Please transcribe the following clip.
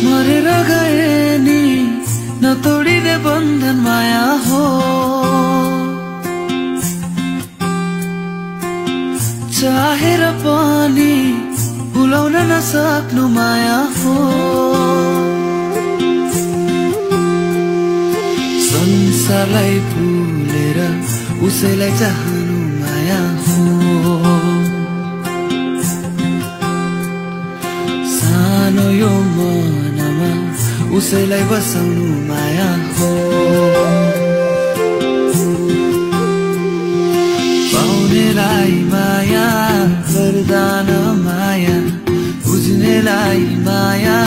मरेर गए नि नतोडिने बन्धन माया हो। चाहेर पनि भुलाउन नसक्नु माया हो। संसारलाई भुलेर उसैलाई चाहनु माया हो। सानो यो मनमा उसैलाई बसाउनु माया हो। पाउनेलाई माया वरदान माया, बुझ्नेलाई माया